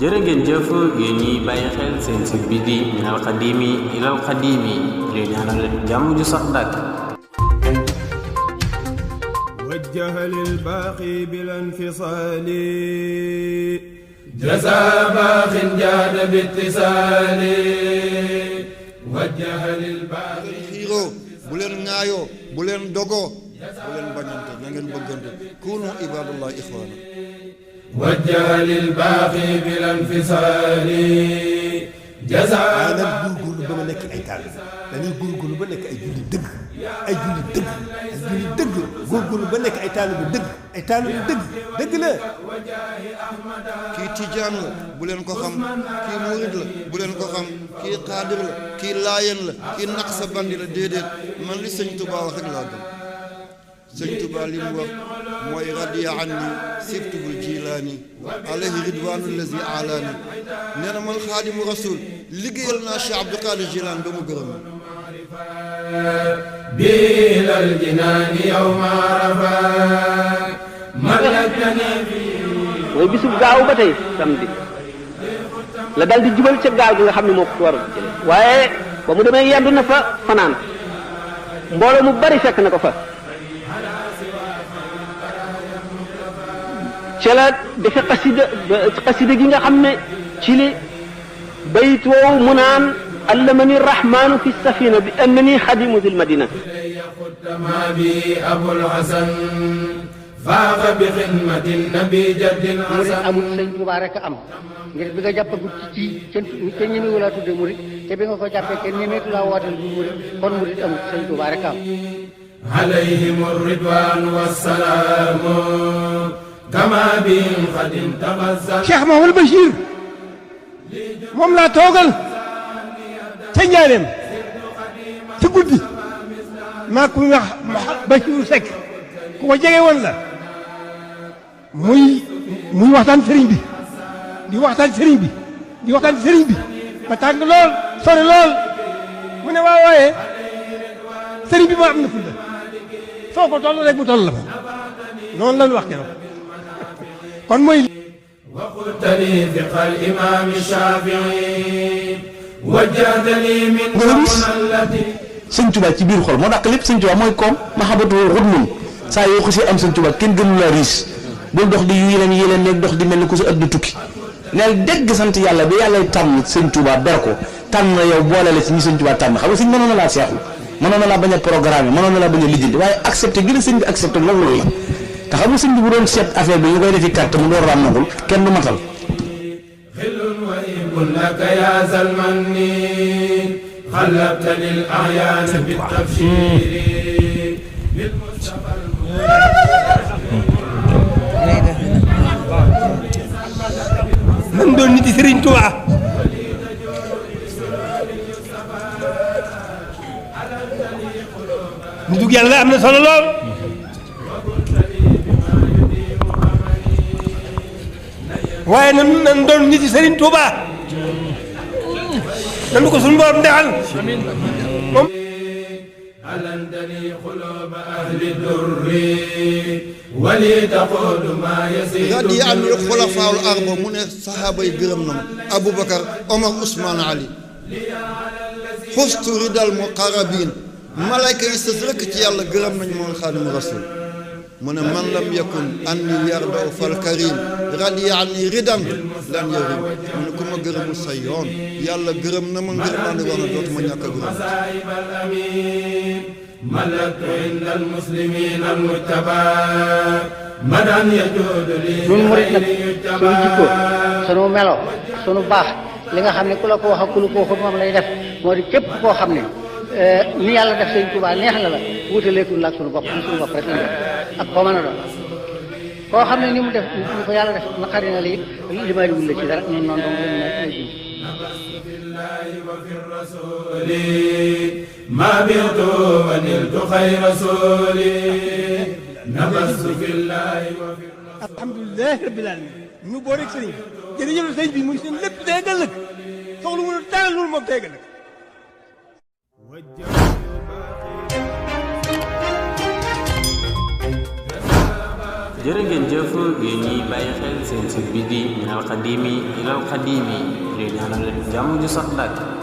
jërë ngeen jëf yéen ñiy bàyyi xel seen site bi di minal xadimi ilal xadimi leen ñaanal jàmm ju sax dàkk. wajjaha lil baaqi bil infisaali jazaa baaxin jaada bittisaali wajjaha lil baaqi. xiiroo bu leen ŋaayoo bu leen dogoo bu leen bañante na ngeen bëggante kunu ibadallah ixwaana. wajjaha lil baaqi bil infisaali jazaa. waaye nag góorgóorlu ba ma nekk ay taalibe dañuy góorgóorlu ba nekk ay julli dëgg ay julli dëgg ay julli dëgg góorgóorlu ba nekk ay taalibe dëgg ay taalibe dëgg dëgg la. kii tijaan la bu leen ko xam kii murid la bu leen ko xam kii xaadir la kii laayeen la kii naqsa bandi la déedéet man li sëñ Tuubaa wax rek laa gëm. sëñ Tuubaa li mu wax mooy radiya anni siftubul jilaani alayhi ridwaanu lazi alaani nee na man xaadimu rasul liggéeyal naa Cheikh Abdou Qadir Jilaan ba mu gërëm bilal jinaani yawma arafa malakani fi. mooy bisub gaaw ba tey samedi la dal di jubal ca gaal gi nga xam ne moo ko war a jële waaye ba mu demee yendu na fa fanaan mbooloo mu bari fekk na ko fa ca la defe xasida gi nga xam ne ci li bayit woowu mu naan allamani rahmanu fi safina bi annani xadimu dil madina. bi abul hasan faaxa bi xidmatin nabi jaddin hasan. amul sëñ Tuubaa rek am ngir bi nga jàppagut ci kenn ñemewu laa tudde murit te bi nga ko jàppee kenn ñemeetu laa wooteel bu murit kon murit amul sëñ Tuubaa rek am. alayhim ridwaan wassalaam kama bihim xadim tabassam. Cheikh Mahamadou Bachir moom laa toogal ca Njaareem ci guddi maa ku wax Bachir Seck ku ko jege woon la muy waxtaan sëriñ bi di waxtaan sëriñ bi di waxtaan sëriñ bi ba tàng lool sori lool mu ne waa waaye sëriñ bi moo am na fulla foo ko toll rek mu toll la fa noonu la ñu wax keroog kon mooy. waqultani fiqal imaam Shaafi'i wajjadani min allati. sëñ Tuba ci biir xol moo dàq lépp sëñ Tuba mooy koom mahabatu xudmun saa yoo xasee am sëñ Tuba kenn gënu la riis bul dox di yéleen nekk dox di mel ni ku sa ëdd tukki neel dégg sant yàlla bi yàlla tànn sëñ Tuba ber ko tànn na yow boole la ci ñi sëñ Tuba tànn xam nga sëñ mënoon na laa seexlu mënoon na laa bañ a programme mënoon na laa bañ a lijjanti waaye accepté gën a sëñ bi accepté loolu la te xam nga sëñ bi bu doon seet affaire bi ñu koy defi carte mu door raam nagul kenn du matal. xilun wa ibun laka ya zalmanni xalabta lil ahyaan bi tabshiri bil mustafa. nan doon nit yi Sëriñ Tuubaa nitug yàlla am na solo lool waaye nan doon nit yi Sëriñ Tuubaa nan ko suñu borom defal moom alandani xuluba ahli durri wali taqudu ma yasidu. radi an xulafaawul arba mu ne saxaaba yi gërëm na ma Aboubacar Omar Ousmane Ali xustu ridal muqarrabin malayka yi sës rëkk ci yàlla gërëm nañu moom xaadimu rasul mu ne man lam yakun anni yardaw fal karim radi anni ridan lan yarim mu ne ku ma gërëmul sa yoon yàlla gërëm na ma ngërëmaande war na dootuma ñàkk a gërëm. malaktu inda almuslimin almujtaba madan yajudu li. ñun murit nag sunu jikko sunu melo sunu baax li nga xam ne ku la ko wax ak ku la ko waxut moom lay def moo di képp koo xam ne ni yàlla def sëñ Tuubaa neex na la wutaleekul la ak sunu bopp sunu bopp rek lañ def ak koo mën a doon koo xam ne ni mu def ni ko yàlla def naqari na lii li may wul la ci dara ñun noonu dong lañ ji. ma bi'tu wa niltu xayra rasuli nabastu fillahi wa fi. alhamdulilah rabbil alamin ñu boo rek sëriñ jërëjëf sëriñ bi muy seen lépp day ëllëg soxlu mu dara loolu moom day ëllëg. jërë ngeen jëf yéen ñiy bàyyi xel seen site bi di Minal Xadimi ilal Xadimi leen ñaanal jàmm ju sax dàkk